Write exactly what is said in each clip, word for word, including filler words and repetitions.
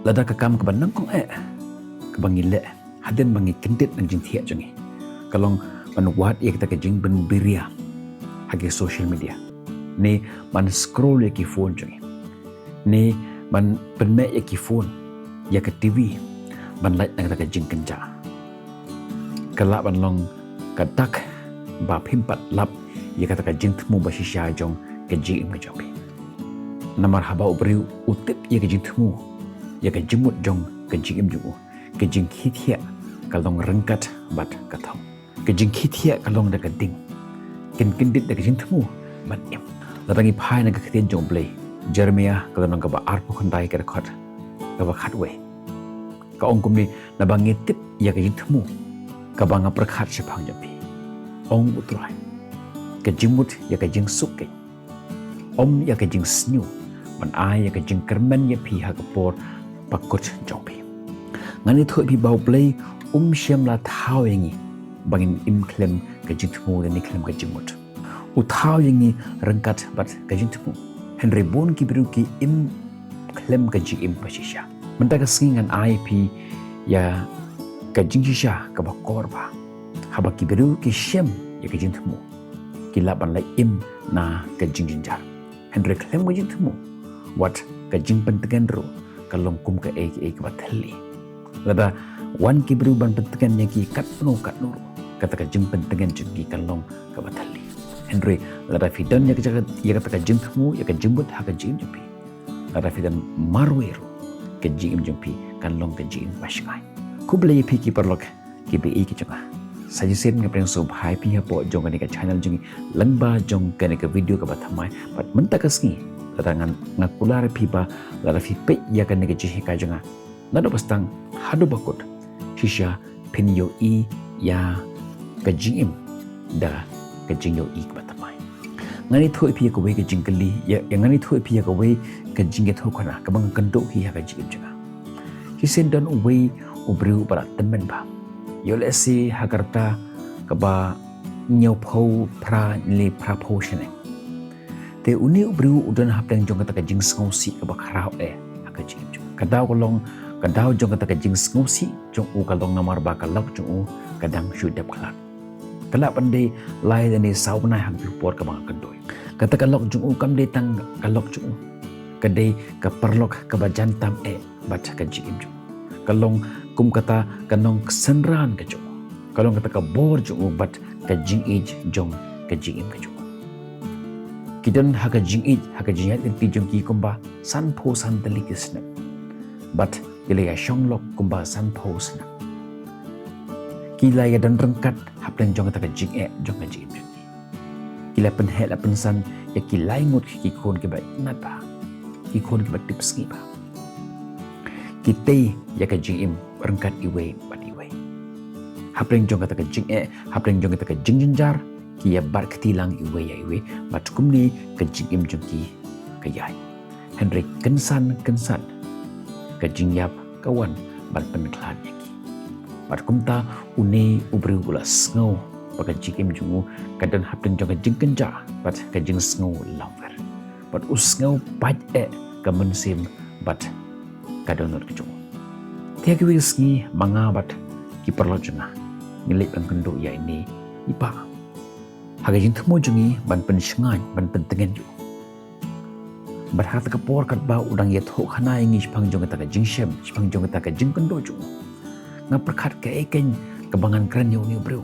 Lada ka kam kaba nyngkong eh kaba ngi leh hadien ba ngi kyndit na ka jingthiah jong ngi ka long ban wad ïa kata ka jingbynbiria ha ki social media, ne ban scroll ïa ki phone jong ngi, ne ban pynmeh ïa ki phone, ïa ka T V, ban lait na kata ka jingkynjah, ka lah ban long ka dak ba phim pat lap ïa kata ka jingthmu ba shisha jong ka jingim ka jong phi. Namar haba u briew u tip ïa ka jingthmu, ïa ka jingmut jong ka jingim jong u, ka jingkhie thiah ka long ryngkat bad ka thong. Ka jingkhie thiah ka long da ka ding, kin kyndit da ka jingthmu ban im. Lada ngi phai na ka ktien jong U Blei, Jeremiah ka lynnong kaba arphew khyndai, ka dkhot kaba khatwei, ka ong kumne: Naba ngi tip ïa ka jingthmu kaba nga pyrkhat shaphang jong phi, ong U Trai, ka jingmut ïa ka jingsuk keiñ, ym ïa ka jingsniew, ban ai ïa ka jingkyrmen ïa phi ha ka por ba kut jong phi. Ngan ïathuh ïa phi ba U Blei um shym la thaw ïa ngi ba ngin im khlem ka jingthmu lane khlem ka jingmut. U thaw ïa ngi ryngkat bad ka jingthmu. Hynrei bun ki briew ki im khlem ka jingim ba shisha. Mynta ka sngi ngan ai ïa phi ïa ka jingshisha kaba kor bha. Haba ki briew ki shem ïa ka jingthmu, ki lah ban leit im na ka jingjynjar. Hynrei khlem ka jingthmu, wat ka jingpyntngen ruh ka long kum kaei kaei kaba thylli. Lada wan ki briew ban pyntngen ïa ki katno katno ruh, kata ka jingpyntngen jong ki kan long kaba thylli. Hynrei lada phi don ïa ka jaka, ïa kata ka jingthmu, ïa ka jingmut ha ka jingim jong phi, lada phi don marwei ruh, ka jingim jong phi kan long ka jingim ba shngaiñ. Khublei ïa phi ki paralok kiba ïeit ki jong nga. Sa shisien nga pdiang sngewbha ïa phi hapoh jong kane ka channel jong ngi, lyngba jong kane ka video kaba thymmai. Bad mynta ka sngi, lada ngan, nga kular ïa phi ba lada phi peit ïa kane ka jinghikai jong nga naduh ba sdang haduh ba kut, shisha phin ïohi ïa ka jingim da ka jingïohi kaba thymmai. Ngan ïathuh ïa phi ïa kawei ka jingkylli, ïa, ïa ngan ïathuh ïa phi ïa kawei ka jingïathuhkhana kaba nga kynduh hi ha ka jingim jong nga. Shisien don uwei u briew uba la tymmen bha, ïoh lehse ha ka rta kaba hynñiewphew phra ne phra phew snem. Te une u briew u don hapdeng jong kata ka jingsngewsih kaba khraw eh ha ka jingim jong u. Ka daw ka long, ka daw jong kata ka jingsngewsih jong u ka long namar ba ka lok jong u ka dang shu dep khlad. Ka lah ban dei lai lane saw bnai ha ka por kaba nga kynduh. Kata ka lok jong u kam dei tang ka lok jong u, ka dei ka paralok kaba jan tam eh bad ka jingim jong u. Ka long kum kata ka nongkynsan ka jong u. Ka long kata ka bor jong u bad ka jingïeit jong ka jingim ka jong u. Ki don ha ka jingïeit, ha ka jingïaid lynti jong ki kumba sanphew san tylli ki snem. Bad ki la ïa shong lok kumba sanphew snem. Ki la ïa don ryngkat hapdeng jong kata ka jingeh jong ka jingim jong ki. Ki la pynheh la pynsan ïa ki lai ngut ki khun kiba itynnad bha, ki khun kiba tipsngi bha. Ki tei ïa ka jingim ryngkat iwei bad iwei. Hapdeng jong kata ka jingeh, hapdeng jong kata ka jingjynjar, ki ïa bat kti lang iwei ïa iwei, bad kumne ka jingim jong ki ka ïaid. Hynrei kynsan kynsan ka jingïap ka wan ban pynkhlad ïa ki. Bad kumta une u briew u la sngew ba ka jingim jong u ka don hapdeng jong ka jingkynjah bad ka jingsngew lamwir. Bad u sngew pait eh ka mynsiem bad ka dohnud ka jong u. Te ha kiwei ki sngi ma nga bad ki paralok jong nga ngi leit ban kynduh ïa ine i pa ha ka jingthmu jong ngi ban pynshngaiñ, ban pyntngen ïa u. Bad ha kata ka por katba u dang ïathuhkhana ïa ngi shaphang jong kata ka jingshem, shaphang jong kata ka jingkynduh jong u, nga pyrkhat kaei keiñ kaba ngan kren ïa une u briew.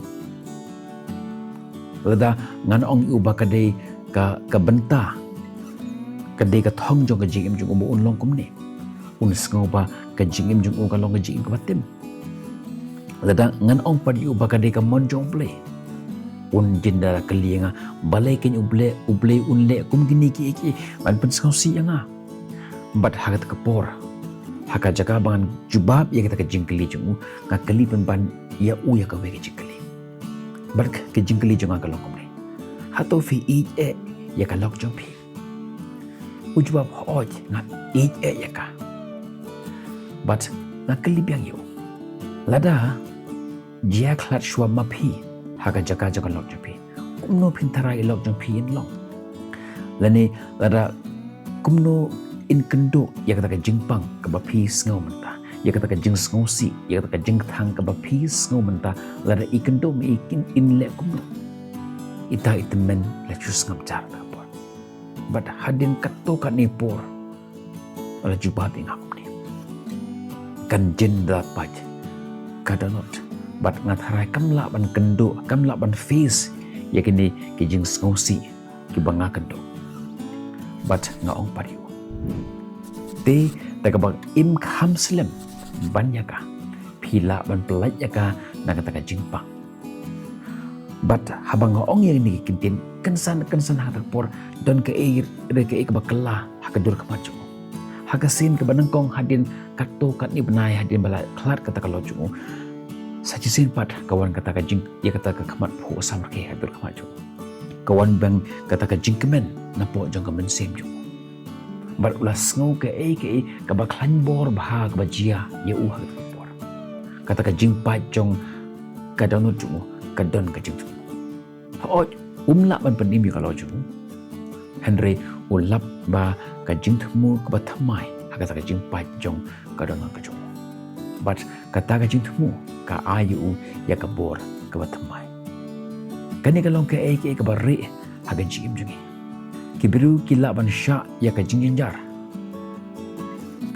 Lada ngan ong ïa u ba ka dei ka, ka bynta, ka dei ka thong jong ka jingim jong u ba un long kumne, un sngew ba ka jingim jong u ka long ka jingim kaba tim. Lada ngan ong pat ïa u ba ka dei ka mon jong U Blei, un jin da la kylli ïa nga, balei keiñ U Blei, U Blei un leh kum kine kiei kiei ban pynsngewsih ïa nga. Bad ha kata ka por, ha ka jaka ba ngan jubab ïa kata ka jingkylli jong u, nga kylli pynban ïa u ïa kawei ka jingkylli. Bad ka jingkylli jong nga ka long kumne: Hato phi ïeit eh ïa ka lok jong phi? U jubab: Hooid, nga ïeit eh ïa ka. Bad nga kylli biang ïa u: Lada jia khlad shuwa ma phi ha ka jaka jong ka lok jong phi, kumno phin tharai i lok jong phi in long? Lane lada kumno in kynduh ïa kata ka jingpang kaba phi sngew mynta, ïa kata ka jingsngewsih, ïa kata ka jingkthang kaba phi sngew mynta, lada i kynduh ma i kin in leh kumno. Ita i tymmen la shu sngap jar ka por. Bad hadien katto katne por la jubab ïa nga kumne. Kan jin da pait ka dohnud. Bad nga tharai kam lah ban kynduh, kam lah ban face ïa kine ki jingsngewsih kiba nga kynduh. Bad nga ong pat ïa u, te da kaba im kham slem ban ïa ka, phi lah ban pyllait ïa ka na kata ka jingpang. Bad haba nga ong ïa kine ki ktien, kynsan kynsan ha kata ka por don kaei re kaei kaba kylla ha ka dur khmat jong u. Ha ka sien kaba nyngkong hadien katto katne bnai hadien ba la khlad kata ka lok jong u, sa shisien pat ka wan kata ka jing, ïa kata ka khmat phuh samrkhie ha ka dur khmat jong u. Ka wan biang kata ka jingkmen napoh jong ka mynsiem jong u. Bad u la sngew kaei kaei kaba khlaiñ bor bha kaba jia ïa u ha kata ka por. Kata ka jingpait jong ka dohnud jong u ka don ka jingthmu. Hooid, um lah ban pynim ïa ka lok jong u. Hynrei u lap ba ka jingthmu kaba thymmai ha kata ka jingpait jong ka dohnud ka jong u. Bad kata ka jingthmu ka ai ïa u ïa ka bor kaba thymmai. Kane ka long kaei kaei kaba rieh ha ka jingim jong ngi. Ki briew ki lah ban shah ïa ka jingjynjar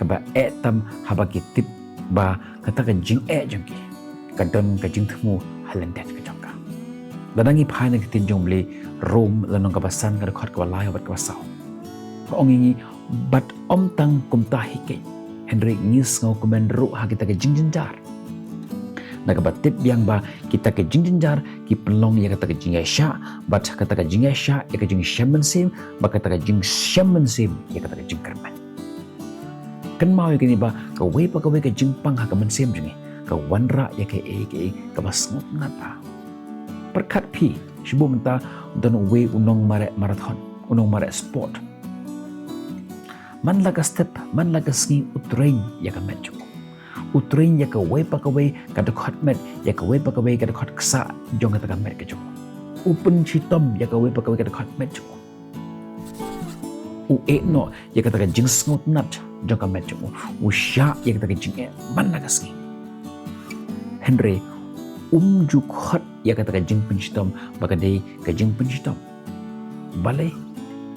kaba eh tam haba ki tip ba kata ka jingeh jong ki ka don ka jingthmu ha lyndet ka jong ka. Lada ngi phai na ka ktien jong U Blei, Rom lynnong kaba san, ka dkhot kaba lai bad kaba saw, ka ong ïa ngi, bad ym tang kumta hi keiñ, hynrei ngi sngewkmen ruh ha kita ki jingjynjar. Na kaba tip biang ba kita ki jingjynjar ki pynlong ïa kata ka jingïaishah, bad kata ka jingïaishah ïa ka jingshem mynsiem, bad kata ka jingshem mynsiem ïa kata ka jingkyrmen. Kynmaw ïa kane ba kawei pa kawei ka jingpang ha ka mynsiem jong ngi ka wanrah ïa kaei kaei kaba sngewtynnat bha. Pyrkhat phi, shibun mynta don uwei u nongmareh marathon, u nongmareh sport. Man la ka step, man la ka sngi u train ïa ka met jong u. U train ïa kawei pa kawei ka dkhot met, ïa kawei pa kawei ka dkhot ksah jong kata ka met ka jong u. U pynshitom ïa kawei pa kawei ka dkhot met jong u. U ïeh noh ïa kata ka jingsngewtynnat jong ka met jong u. U shah ïa kata ka jingeh man la ka sngi. Hynrei um ju khot ïa kata ka jingpynshitom ba ka dei ka jingpynshitom. Balei?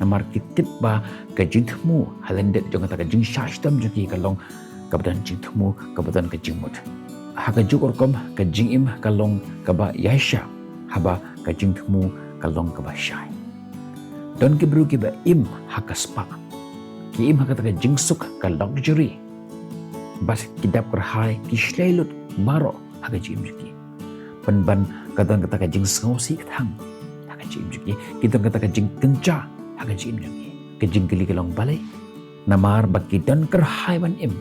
Namar ki tip ba ka jingthmu ha lyndet jong kata ka jingshah shitom jong ki ka long kaba don jingthmu, kaba don ka jingmut. Ha kajuh ka rukom ka jingim ka long kaba ïaishah, haba ka jingthmu ka long kaba shai. Don ki briew kiba im ha ka spah, ki im ha kata ka jingsuk, ka luxury. Bad ki dap kyrhai, ki shlei lut baroh ha ka jingim jong ki. Pynban ka don kata ka jingsngewsih kthang ha ka jingim jong ki. Ki don kata ka jingkynja ha ka jingim jong ki. Ka jingkylli ka long balei? Namar ba ki don kyrhai ban im,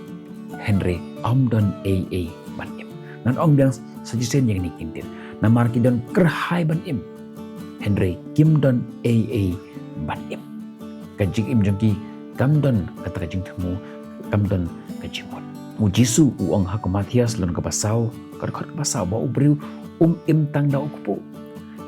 hynrei ym don ei ei ban im. Ngan ong biang sa shisien ïa kine ki ktien. Namar ki don kyrhai ban im, hynrei kim don ei ei ban im. Ka jingim jong ki kam don kata ka jingthmu, kam don ka jingmut. U Jisu u ong ha ka Mathaios lynnong kaba saw, ka dkhot kaba saw, ba u briew um im tang da u kpu,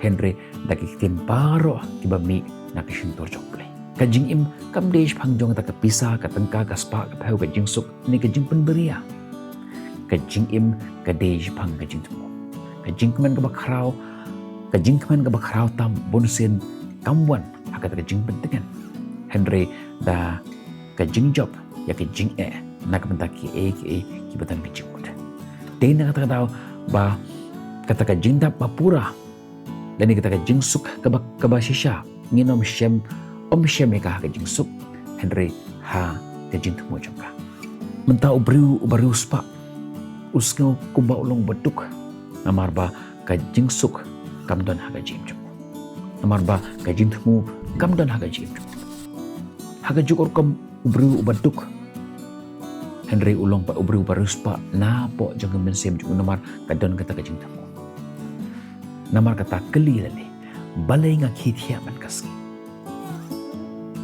hynrei da ki ktien baroh kiba mih na ka shyntur jong U Blei. Ka jingim kam dei shaphang jong kata ka pisa, ka tyngka, ka spah, ka phew, ka jingsuk ne ka jingpynbiria. Ka jingim ka dei shaphang ka jingthmu. Ka jingkmen kaba khraw, ka jingkmen kaba khraw tam bunsien kam wan ha kata ka jingpyntngen, hynrei da ka jingjop ïa ka jingeh na ka bynta kiei kiei kiba don ka jingmut. Dei na kata ka daw ba kata ka jingdap ba pura lane kata ka jingsuk kaba, kaba shisha, ngin ym shem, ym shem ïa ka ha ka jingsuk, hynrei ha ka jingthmu jong ka. Mynta u briew uba riewspah u sngew kumba u long uba duk, namar ba ka jingsuk kam don ha ka jingim jong u, namar ba ka jingthmu kam don ha ka jingim jong u. Ha kajuh ka rukom u briew uba duk, hynrei u long pat u briew uba riewspah napoh jong ka mynsiem jong u namar ka don kata ka jingthmu. Namar kata kylli lade, balei nga khie thiah man ka sngi?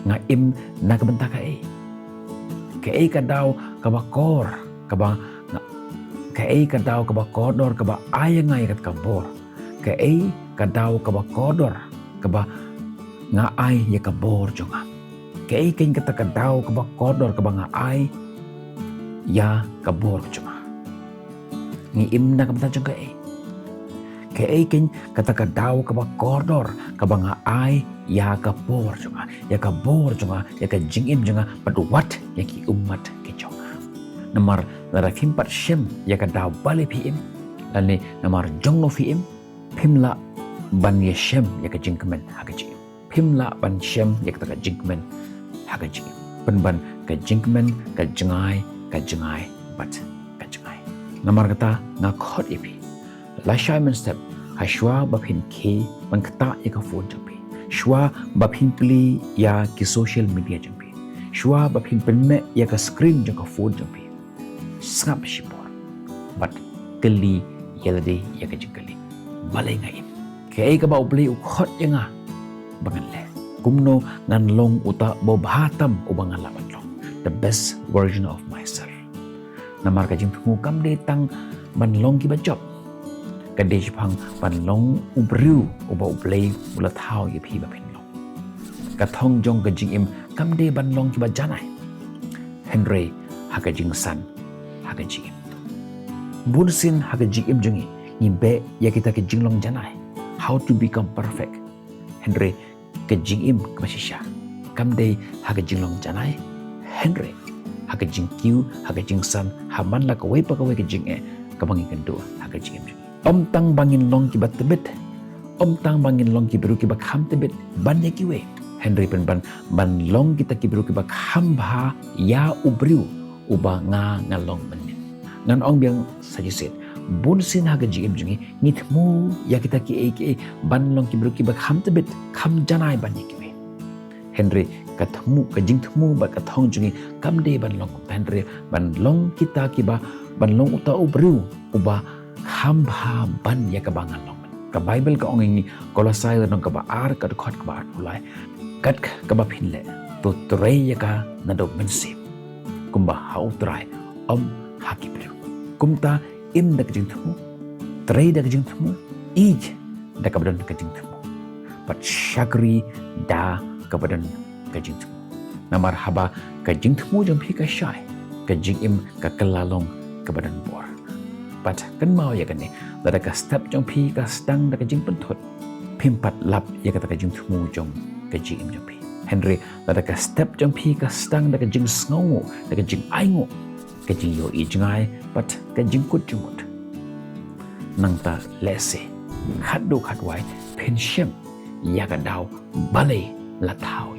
Nga im na ka bynta kaei? Kaei ka daw kaba kordor, kaba nga, kaei ka daw kaba kordor kaba ai ïa nga ïa kata ka bor? Kaei ka daw kaba kordor kaba nga ai ïa ka bor jong nga? Kaei kein kata ka daw kaba kordor kaba nga ai ïa ka bor jong nga? Ngi im na ka bynta jong kaei? Kaei kein kata ka daw kaba kordor kaba nga ai ïa ka bor jong nga, ïa ka bor jong nga, ïa ka jingim jong nga, bad wat ïa ki ummat ki jong nga? Namar lada phim pat shem ïa ka daw balei phi im, lane namar jong no phi im, phim lah ban ïa shem ïa ka jingkmen ha ka jingim. Phim lah ban shem ïa kata ka jingkmen ha ka jingim. Pynban ka jingkmen ka jngai, ka jngai bad ka jngai. Namar kata nga khot ïa phi, lashai mynstep, ha shuwa ba phin khie ban ktah ïa ka phone jong phi, shuwa ba phin plie ïa ki social media jong phi, shuwa ba phin pynmeh ïa ka screen jong ka phone jong phi, sngap shipor bad kylli ïa lade ïa ka jingkylli, balei nga im? Kaei kaba U Blei u khot ïa nga ba ngan leh? Kumno ngan long uta ba bha tam uba nga lah ban long, the best version of myself? Namar ka jingthmu kam dei tang ban long kiba jop. Ka dei shaphang ban long u briew uba U Blei u la thaw ïa phi ba phin long. Ka thong jong ka jingim kam dei ban long kiba janai, hynrei ha ka jingsan ha ka jingim. Bunsien ha ka jingim jong ngi, ngi beh ïa kita ki jinglong janai, how to become perfect. Hynrei ka jingim kaba shisha kam dei ha ka jinglong janai, hynrei ha ka jingkiew, ha ka jingsan, ha man la kawei pa kawei ka jingeh kaba ngi kynduh ha ka jingim jong ngi. Ym tang ba ngin long kiba tbit, ym tang ba ngin long ki briew kiba kham tbit ban ïa kiwei, hynrei pynban ban long kita ki briew kiba kham bha ïa u briew uba nga nga long mynnin. Ngan ong biang sa shisien, bunsien ha ka jingim jong ngi, ngi thmu ïa kita kiei kiei ban long ki briew kiba kham tbit, kham janai ban ïa kiwei. Hynrei ka thmu, ka jingthmu bad ka thong jong ngi kam dei ban long, hynrei ban long kita kiba, ban long uta u briew uba kham bha ban ïa kaba nga long. Ka Baibl ka ong ïa ngi, Kolosai lynnong kaba ar, ka dkhot kaba arphew lai, kat kaba phin leh, to trei ïa ka naduh mynsiem, kumba ha U Trai, ym ha ki briew. Kumta im da ka jingthmu, trei da ka jingthmu, ïeit da kaba don ka jingthmu, bad shakri da kaba don ka jingthmu. Namar haba ka jingthmu jong phi ka shai, ka jingim ka kylla long kaba don bor. Bad kynmaw ïa kane, lada ka step jong phi ka sdang da ka jingpynthut, phim pat lap ïa kata ka jingthmu jong ka jingim jong phi. Hynrei lada ka step jong phi ka sdang da ka jingsngewnguh, da ka jingainguh, ka jingïohi jngai bad ka jingkut jingmut, nangta lehse khatduh khatwai phin shem ïa ka daw balei la thaw